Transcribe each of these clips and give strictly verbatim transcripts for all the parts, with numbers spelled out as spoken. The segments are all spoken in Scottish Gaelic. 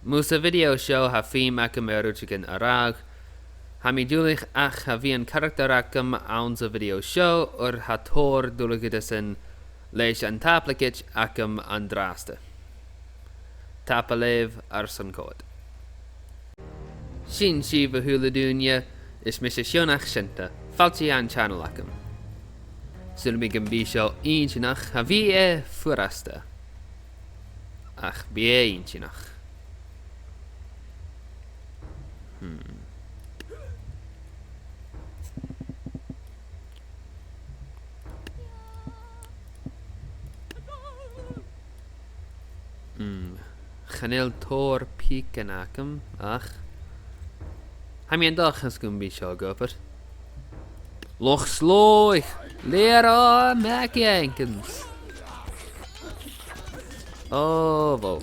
Mus e a' video seo tha feum agam air rudeigin a ràdh, tha mi duilich ach cha bhi an caractar agam anns a' video seo oir tha tòrr duilgheadasan leis an tablet agam an-dràsta. Tapadh leibh airson coimhead. Sin sibh, a h-uile duine, is mise Sionnach Seunta, fàilte dhan channel agam. Saoilidh mi gum bi seo inntinneach, cha bhi e furasta. Ach bidh e inntinneach. Hmm. Hmm. Chan eil tòrr pìcean agam, ach tha mi an dòchas gum bi seo ag obair. Loch Slòigh! Leroy MacJenkins! Ò, bhò.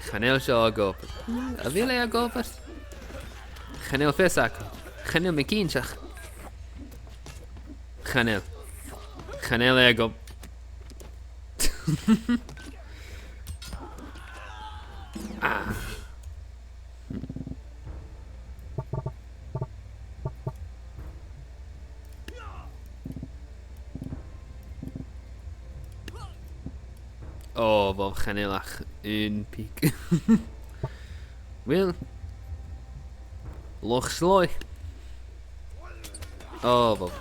Chan eil seo ag obair. A bheil e ag obair? Chan eil fios agam. Chan eil mi cinnteach. Chan eil. Chan eil e ag ob-, ah. Ò, bhò, chan eil ach aon pìc. Uill. Loch Slòigh. Ò, bhò.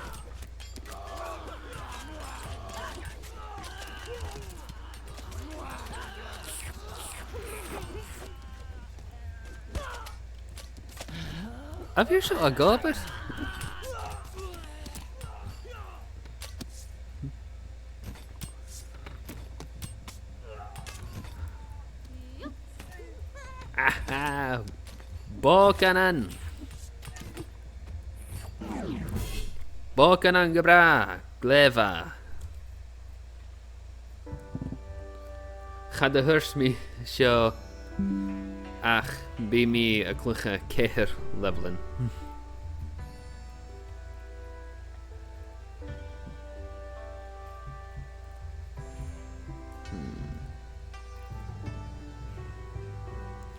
A bheil seo ag obair? Aha! Bòcanan! Bòcanan gu bràth! Glè mhath! Cha do thuirt mi seo ach bidh mi a' cluiche ceithir levelan. Hmm.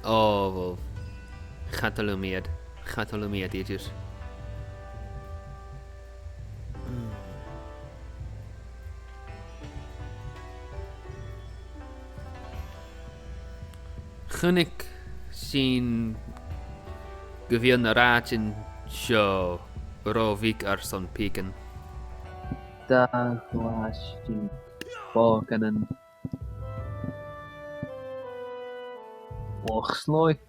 Ò, bhò. Cha toil leam iad. Cha toil leam iad idir. Hmm. Chunnaic sinn gu bheil na rathaidean seo ro bhig airson pìcean. Dà ghlais de bhòcanan. Loch Slòigh.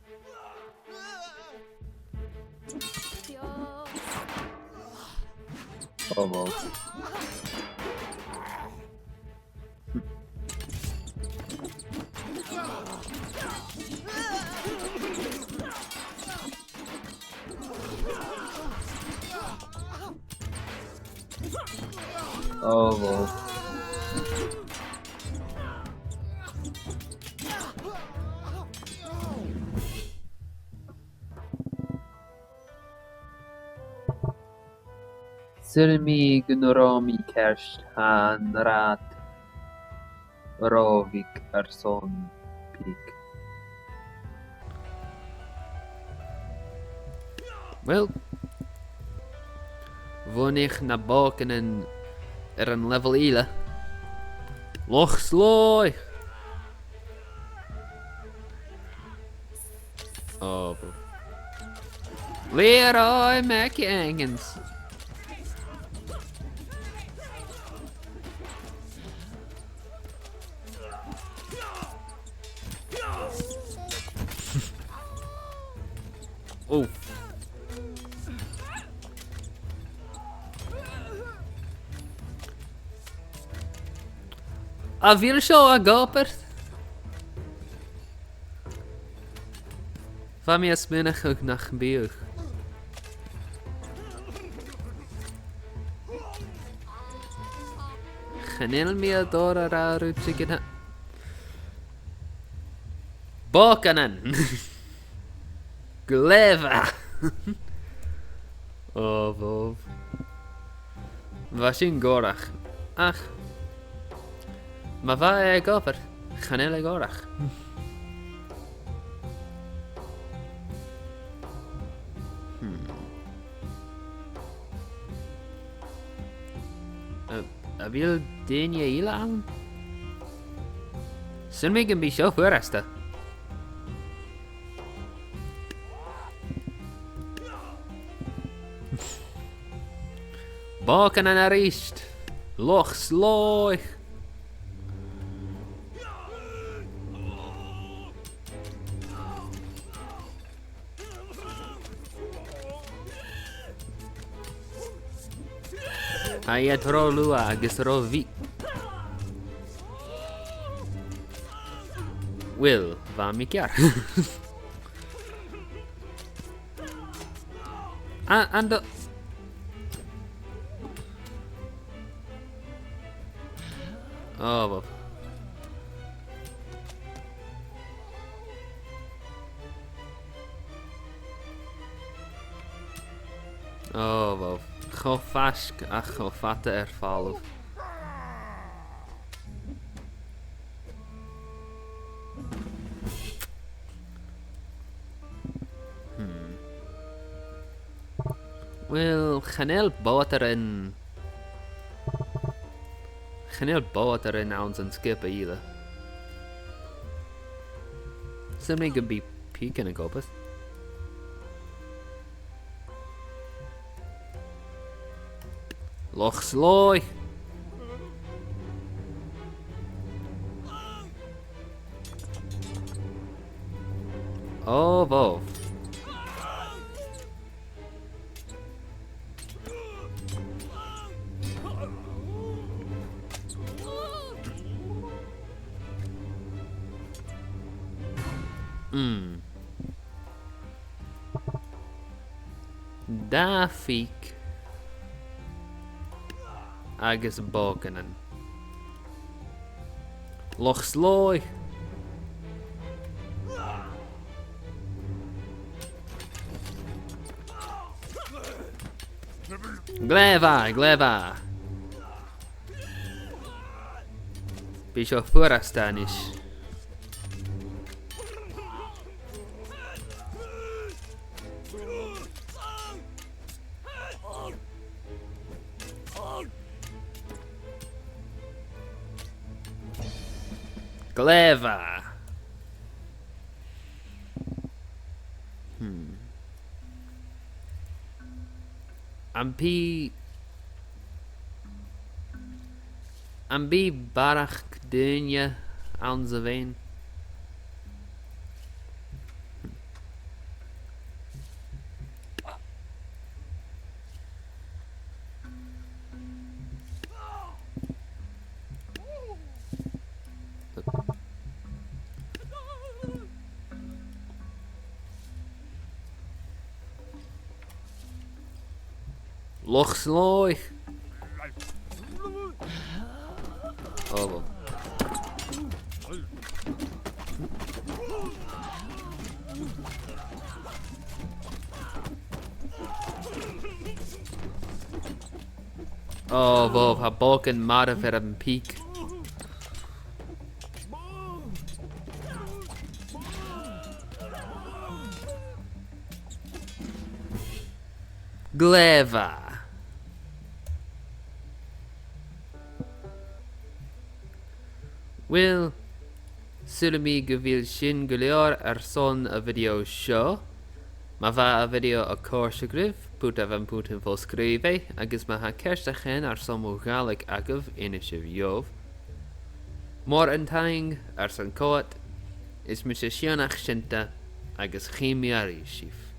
Oh, wow. Oh, wow. 'S urrainn dhomh gun robh mi ceart, tha an rathad ro bhig airson pìc. Uill, bhuannaich na bòcanan air an level eile. Loch Slòigh! Oh, bro. Leroy MacJenkins. Oh. A bheil seo ag obair? Bha mi a' smaoineachadh nach biodh. Chan eil mi a' dol a ràdh rudeigin a... Bòcanan! Glè mhath! Oh, bhobh. Bha sin gòrach. Ach ma bha e ag obair, chan eil e gòrach. A bheil daoine eile ann? Saoilidh mi gum bi seo furasta. Bòcanan a-rithist. Loch Slòigh. Tha iad ro luath agus ro mhiotail. Uill, bha mi ceàrr. A, an do... O, bhobh. O, bhobh. Cho faisg ach cho fada air falbh. Hmm. Uill, chan eil bòtairean, chan eil bòtairean anns an sgioba eile. Saoilidh mi gum bi pìcean ag obair. Loch Slòigh! O, bhobh. Mm. Dà phìc agus bòcanan. Loch Slòigh! Glè mhath, glè mhath. Bidh seo furasta a-nis. Glè mhath. Hmm. Am bi, am bi barrachd dhaoine anns a' bheinn? Loch Slòigh! O, bhobh. O, bhobh, tha bòcan marbh air a' phìc. Glè mhath. Uill, saoilidh mi gu bheil sin gu leòr airson a' video seo. Ma bha a' video a' còrdadh ribh, put am putan fo-sgrìobhaidh, agus ma tha ceist a chionn airson mo Ghàidhlig agaibh, innsibh dhomh. Mòran taing airson coimhead, is mise Sionnach Sionnta, agus chì mi a-rithist sibh.